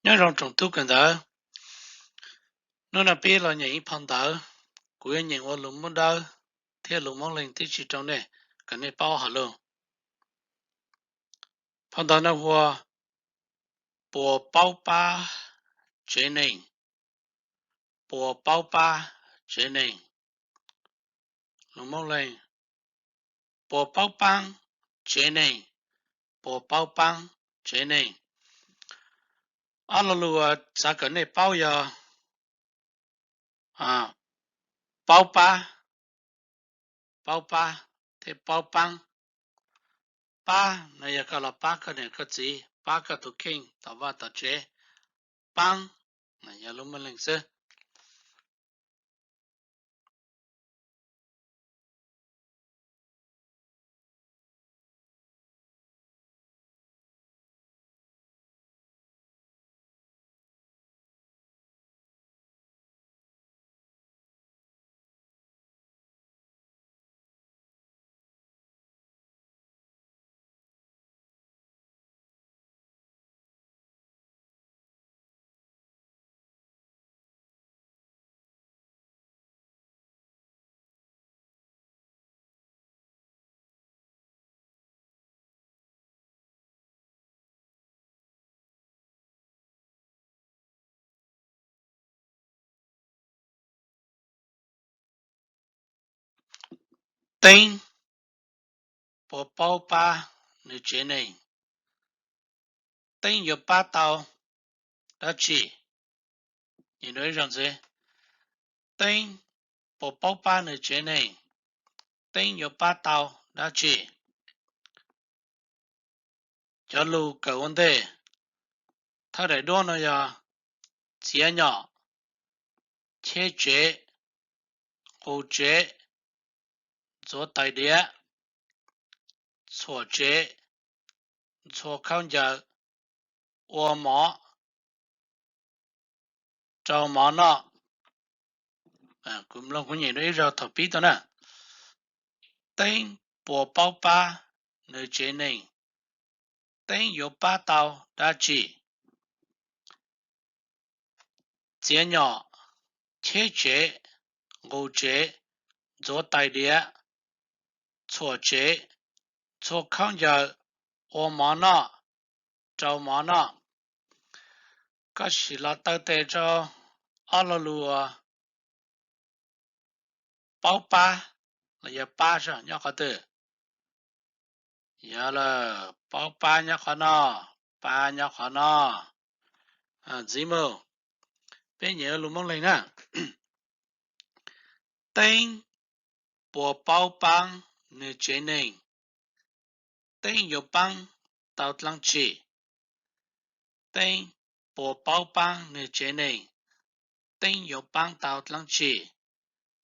Nyob zoo tsoom tub kawm ntawv, hnub no peb los nyeem ib phau ntawv, kuv yuav nyeem ua lus Moob Dawb thiab lus Moob Leeg tib si rau nej kom nej paub hais lus. Phau ntawv no hu ua Puas paub pab tsev neeg? Puas paub pab tsev neeg? Lus Moob Leeg: Puas paub paab tsev neeg? Puas paub paab tsev neeg? Ob lo lus uas xav kom nej paub yog paub pab, paub pab thiab paub paab. Pab no yog koj los pab koj niam koj txiv, pab koj tus kheej tom vaj tom tsev. Paab yog lus Moob Leeg xwb. Teeb puas paub pab nws tsev neeg? Teeb yuav pab tau dab tsi? Teeb puas paub pab nws tsev neeg? Teeb yuav pab tau dab tsi? Cov lus kawm ua ntej. Thawj daim duab no yog txiav nyom, cheb tsev, nqus tsev, ntxuav tais diav, txhuam tsev, ntxhua khaub ncaws, ua mov, rau mov noj. Kuv mloog kuv nyeem dua ib zaug thaum pib tau na. Teeb puas paub pab nws tsev neeg? Teeb yuav pab tau dab tsi? Txiav nyom, cheb tsev, nqus tsev, ntxuav tais diav, txhuam tsev, ntxhua khaub ncaws, ua mov noj, rau mov noj. Koj sim los taw tes rau ob lo lus uas paub pab los yog pab nyob qhov twg? Yog lawm, paub pab nyob qhov no, pab nyob qhov no. Ntxiv mus, peb nyeem lus Moob Leeg na. Teeb puas paub paab nws tsev neeg? Teeb yuav paab tau dlaab tsi? Teeb puas paub paab nws tsev neeg? Teeb yuav paab tau dlaab tsi?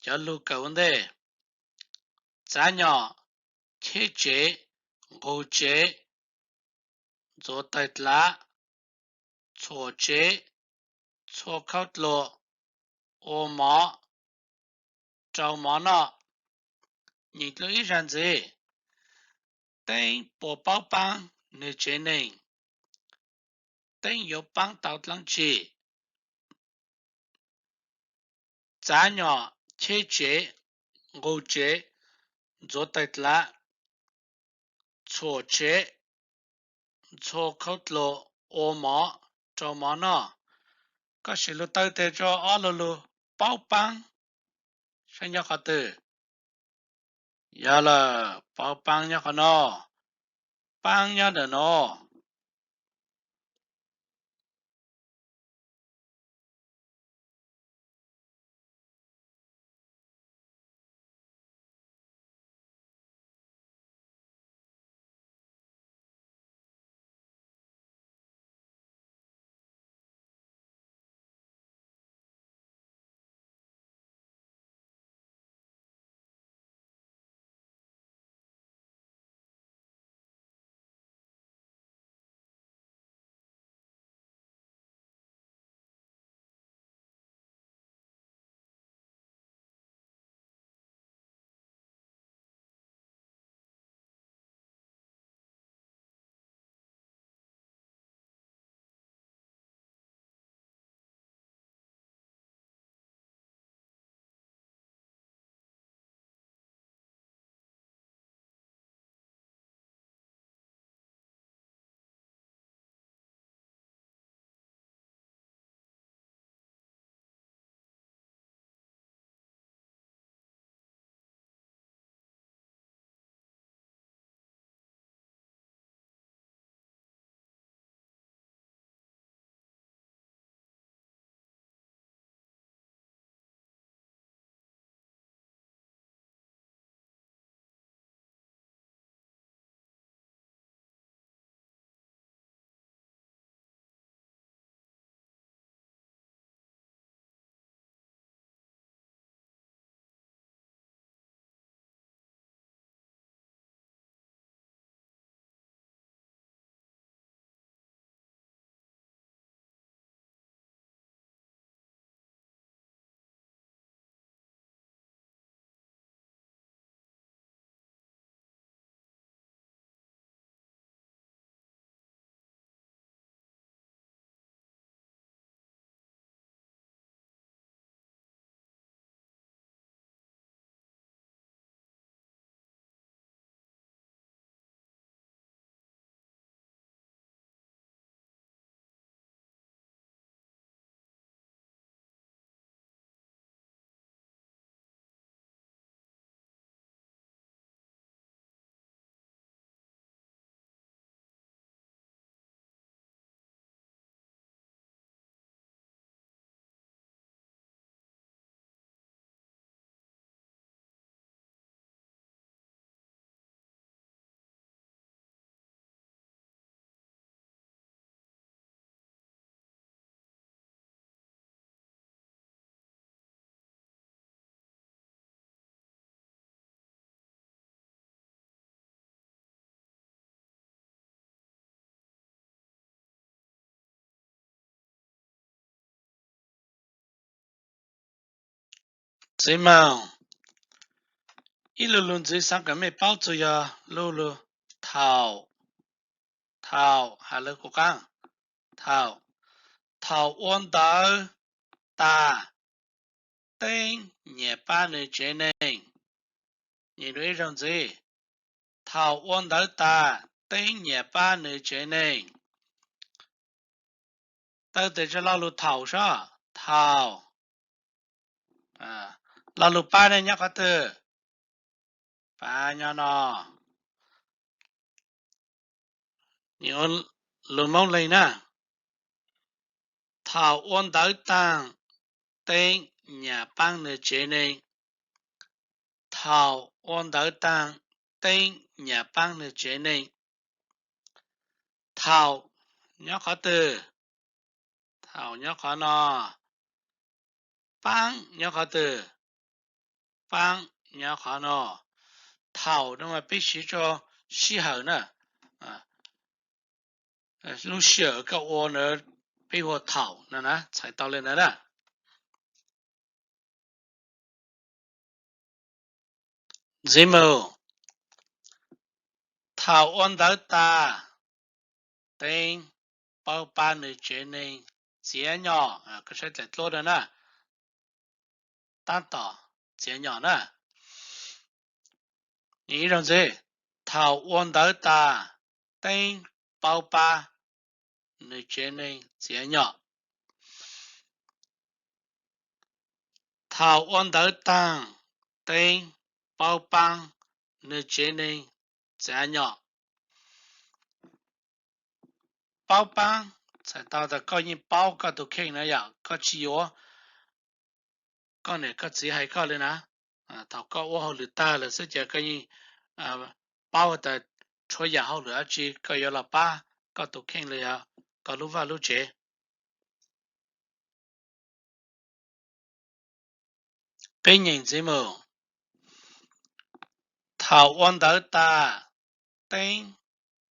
Cov lus kawm ua ntej. Txav nyom, cheb tsev, nqus tsev, ntxuav tais dlav, txhuam tsev, ntxhua khaub dluag, ua mov, rau mov noj. Nyeem dlua ib zag ntxiv. Teeb puas paub paab nws tsev neeg? Teeb yuav paab tau dlaab tsi? Txav nyom, cheb tsev, nqus tsev, ntxuav tais dlav, txhuam tsev, ntxhua khaub dluag, ua mov, rau mov noj. Koj sim lug taw tes rau ob lo lus paub paab saib nyob qhov twg. Yog lawm, paub paab nyob qhov no, paab nyob ntawm no. Txiv moog, ib lu lug ntxiv xaav kom mej paub txug yog lu lug thaum, thaum has lawv kuv qaab, thaum, thaum ua ntawv taag, Teeb nyam paab nwg tsev neeg. Nyeem dlua ib zaug ntxiv, thaum ua ntawv taag, Teeb nyam paab nwg tsev neeg. Taw tes tso lo lug thaum sab, thaum, lo lug paab ne nyob qhov twg? Paab nyob no. Nyeem lug Moob Leeg na, thaum ua ntawv taag, Teeb nyam paab nwg tsev neeg. Thaum ua ntawv taag, Teeb nyam paab nwg tsev neeg. Thaum nyob qhov twg? Thaum nyob qhov no. Paab nyob qhov twg? Paab nyob qhov no. Thaum no mas peb siv rua sij hawm na. Lub sij hawm koj ua ntawd peb hu ua thaum no na, txhais tau le ntawd na. Ntxiv moog, thaum ua ntawv taag, Teeb paub paab nwg tsev neeg txiav nyom. Koj saib dlaim dluab na, taab tom txiav nyom na. Ib zaug ntxiv, thaum ua ntawv taag, Teeb paub paab nwg tsev neeg txiav nyom. Thaum ua ntawv taag, Teeb paub paab nwg tsev neeg txiav nyom. Paub paab txhais tau tas koj yeej paub koj tus kheej na yom, koj tsi yuav koj niam koj txiv hais koj le na. Thaum koj ua hauj lwm taag lawm xwb ces koj yeej paub tas tshuav yaam hauj lwm dlaab tsi koj yuav los paab koj tus kheej los yog koj lub vaj lub tsev. Peb nyeem ntxiv moog. Thaum ua ntawv taag, Teeb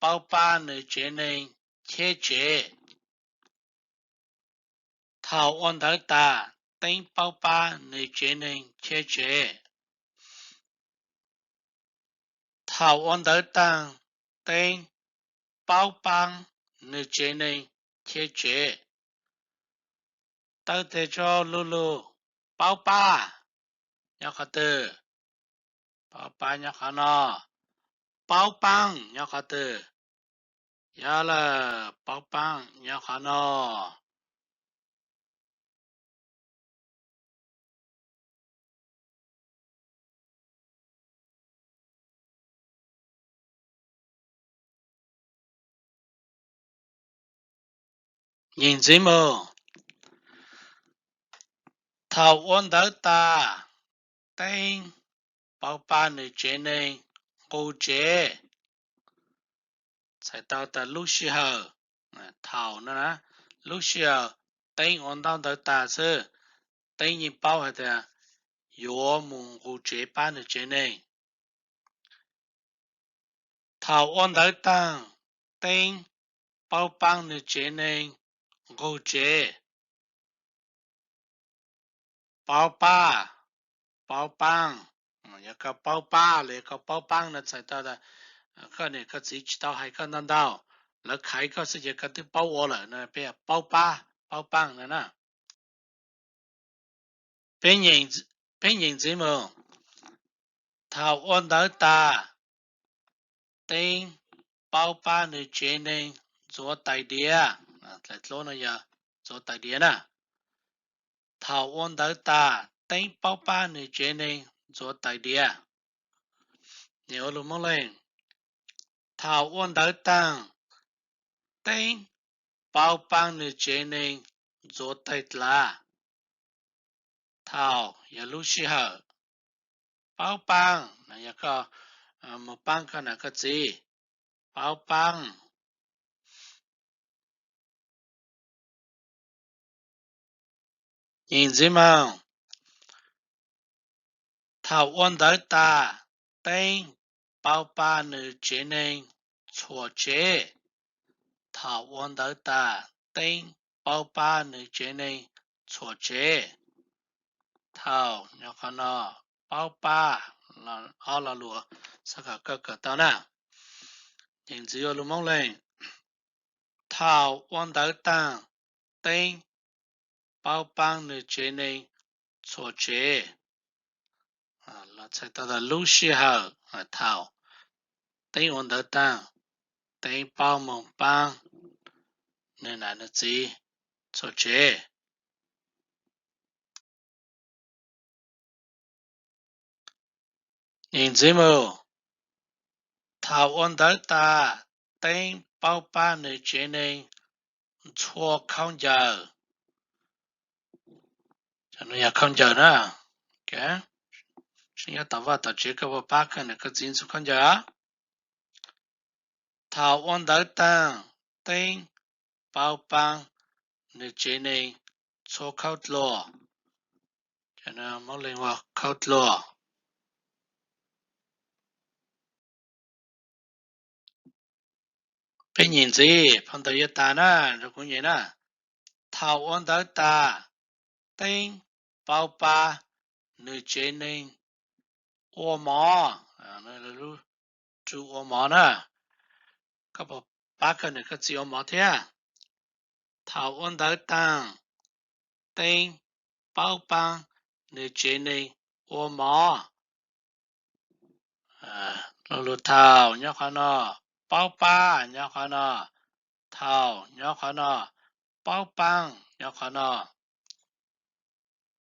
paub paab nwg tsev neeg cheb tsev. Thaum ua ntawv taag, Teeb paub paab nwg tsev neeg cheb tsev. Thaum ua ntawv taag, Teeb paub paab nwg tsev neeg cheb tsev. Taw tes tso lu lug, paub paab nyob qhov twg? Paub paab nyob qhov no. Paub paab nyob qhov twg? Yog lawm, paub paab nyob qhov no. Nyeem ntxiv moog. Thaum ua ntawv taag, Teeb paub paab nwg tsev neeg nqug tsev. Txhais tau tas lub sij hawm, thaum no na, lub sij hawm Teeb ua ntaub ntawv taag xwb, Teeb yeej paub hais tias yuav mus nqug tsev paab nwg tsev neeg. Thaum ua ntawv taag, Teeb paub paab nwg tsev neeg nqug tsev. Paub paab, paub paab, yog koj paub paab los yog koj paub paab no txhais tau tas koj niam koj txiv tsis tau hais koj ntau ntau, lawv khaiv koj xwb ces koj twb paub ua lawm no, peb paub paab, paub paab no na. Peb nyeem ntxiv moog. Thaum ua ntawv taag, Teeb paub paab nwg tsev neeg ntxuav tais diav. Dlaim dluab no yog ntxuav tais diav na. Thaum ua ntawv taag, Teeb paub paab nwg tsev neeg ntxuav tais diav. Nyeem ua lug Moob Leeg. Thaum ua ntawv taag, Teeb paub paab nwg tsev neeg ntxuav tais dlav. Thaum yog lub sij hawm. Paub paab, yog koj mus paab koj nam koj txiv. Paub paab. Nyeem ntxiv moog. Thaum ua ntawv taag, Teeb paub paab nwg tsev neeg txhuam tsev. Thaum ua ntawv taag, Teeb paub paab nwg tsev neeg txhuam tsev. Thaum nyob qhov no, paub pab, ob lo lus xav kom kawm kawm tau na. Nyeem ntxiv ua lus Moob Leeg. Thaum ua ntawv taag, Teeb paub paab nwg tsev neeg txhua tsev. Los txhais tau tas lub sij hawm thaum Teeb ua ntawv taag, Teeb paub moog paab nwg nam nwg txiv txhua tsev. Nyeem ntxiv mus. Thaum ua ntawv tas, Teeb paub pab nwg tsev neeg ntxhua khaub ncaws. Yog khaub ncaws na, nyob tom vaj tom tsev koj puas pab koj niam koj txiv ntxhua khaub ncaws? Thaum ua ntawv taag, Teeb paub paab nwg tsev neeg txhua khaub dluag. Moob Leeg ua khaub dluag. Peb nyeem ntxiv, phau ntawv yuav tas na, nrog kuv nyeem na. Thaum ua ntawv tas, Teeb paub pab nwg tsev neeg ua mov. Lub rub ua mov na, koj puas pab koj niam koj txiv ua mov thiab? Thaum ua ntawv taag, Teeb paub paab nwg tsev neeg ua mov. Lo lus thaum nyob qhov no, paub pab nyob qhov no, thaum nyob qhov no, paub paab nyob qhov no.